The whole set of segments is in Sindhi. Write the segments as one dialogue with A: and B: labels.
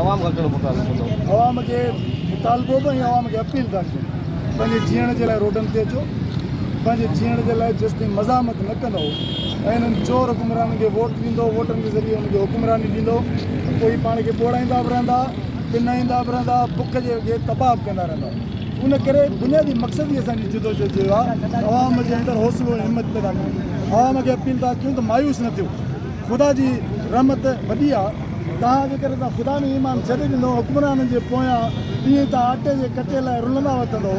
A: عوام کان ڪهڙو مطالبو ڪندؤ؟
B: عوام کي مطالبو به ۽ عوام کي اپيل ٿا ڪيون پنهنجي جيئڻ جي لاء روڊن تي اچو، پنهنجي جيئڻ جي لاء جيستائين مزاحمت نه ڪندؤ ۽ انهن چور حڪمرانن کي ووٽ ڏيندؤ، ووٽن جي ذريعي انهن کي حڪمراني ڏيندؤ ته پوء هي پاڻ کي ٻوڙائيندا به رهندا، پنائيندا به رهندا، بک جي کي تباهه به ڪندا رهندا. ان ڪري بنيادي مقصد ئي اسان جي جدوجهد جو اهو آهي ته عوام جي اندر حوصلو ۽ همت پيدا ڪريون. عوام کي اپيل ٿا ڪيون ته مايوس نه ٿيو. خدا جي رحمت وڏي آ. توهان جيڪڏهن توهان خدا ۾ ايمان ڇڏي ڏنو، حڪمرانن جي پويان ائين توهان اٽي جي ڪٽي لاء رلندا وتندو،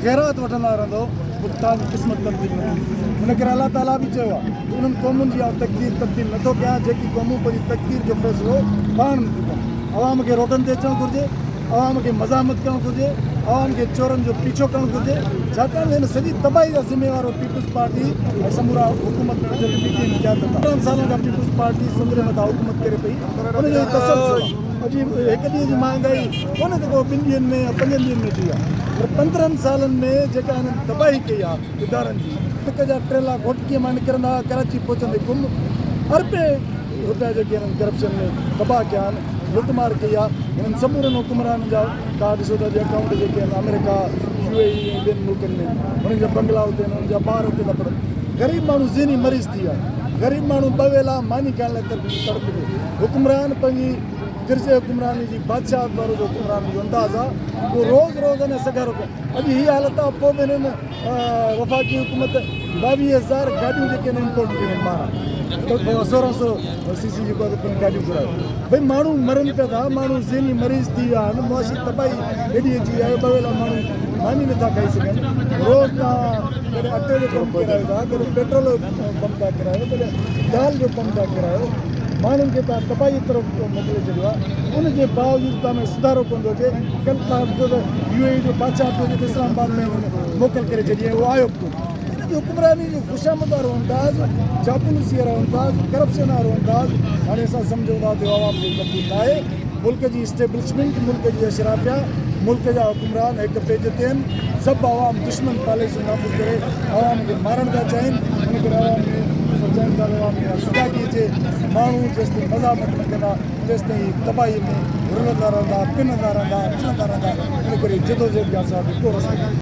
B: خيرات وٺندا رهندو، پوء توهان جي قسمت تبديل نه ٿيندي. ان ڪري الله تعاليٰ به چيو آ ته انهن قومن جي آئون تقدير تبديل نه ٿو ڪيان، جيڪي قومون پنهنجي تقدير جو فيصلو پاڻ نه ٿيون ڪن. عوام کي روڊن تي اچڻ گهرجي. عوام کي مزاحمت ڪرڻ گهرجي، عوام کي چورن جو پيڇو ڪرڻ گهرجي، ڇاڪاڻ ته هن سڄي تباهي جا ذميوار پيپلز پارٽي ۽ سمورا حڪومت ۾ ويٺل پي ٽي ايم قيادت آهي. 15 سالن کان پيپلز پارٽي سنڌ جي مٿان حڪومت ڪري پئي، ان جو هي تسلسل آهي. اڄ هڪ ڏينهن جي مهانگائي ڪونهي ته ڪو ٻن ڏينهن ۾ يا پنجن ڏينهن ۾ ٿي آهي پر 15 سالن ۾ جيڪا هنن تباهي ڪئي آهي ادارن جي، هڪ جا ٽريلا گهوٽڪيء مان نڪرندا هئا ڪراچي پهچندي گم، اربين روپيا جيڪي هنن ڪرپشن ۾ تباهه ڪيا آهن. لٽ مار ڪئي آ هنن سمورن حڪمرانن جا توهان ڏسو ته اڄ اڪائونٽ جيڪي آهن آمريڪا يو اي اي ۽ ٻين ملڪن ۾ هنن جا بنگلا اتي آهن هنن جا ٻار اتي ٿا پڙهن غريب ماڻهو ذهني مريض ٿي ويا آهن غريب ماڻهو ٻه ويلا ماني کائڻ لاء تڙپي تڙپي ٿو حڪمران پنهنجي طرز حڪمراني جي بادشاهت وارو جو حڪمراني جو انداز آ اهو روز روز اڃا سگهارو ڪيو اڄ هي حالت آ پوء به هنن وفاقي حڪومت 22,000 گاڏيون جيڪي آهن امپورٽ ڪيون آهن ٻاهران ته 1600 سي سي جيڪو آهي پڻ گاڏيون گهرايو ڀئي ماڻهو مرن پيا ٿا ماڻهو ذهني مريض ٿي ويا آهن معاشي تباهي ايڏي اچي وئي آهي ٻه ويلا ماڻهو ماني نٿا کائي سگهن روز توهان ڪڏهن اٽي جو پمپ ڪرايو ٿا ڪڏهن پيٽرول جو پمپ ٿا ڪرايو ڪڏهن دال جو پمپ ٿا ڪرايو ماڻهن کي توهان تباهي طرف موڪلي ڇڏيو آهي ان جي باوجود توهان ۾ سڌارو ڪونه ٿو اچي ڪلهه توهان ٻڌو ته يو اي اي جو بادشاهه پيو اچي ته اسلام آباد ۾ هن موڪل ڪري ڇڏي ۽ اهو آيو به ڪونه. هن جي حڪمراني جو خوشامد وارو انداز، چاپلوسي وارو انداز، ڪرپشن وارو انداز هاڻي اسان سمجهون ٿا ته اهو عوام کي قبول ناهي. ملڪ جي اسٽيبلشمينٽ، ملڪ جي اشرافيا، ملڪ جا حڪمران هڪ پيج تي آهن. سڀ عوام دشمن پاليسيون نافذ ڪري عوام کي مارڻ ٿا چاهين. ان ڪري عوام ۾ اسان چاهيون ٿا ته عوام ۾ اها سجاڳي اچي. ماڻهو جيستائين مزاحمت نه ڪندا تيستائين هي تباهي ۾ رلندا رهندا، پنندا رهندا، چڙندا رهندا، ان ڪري جدوجهد کان سواء ٻيو ڪو رستو ڪونهي.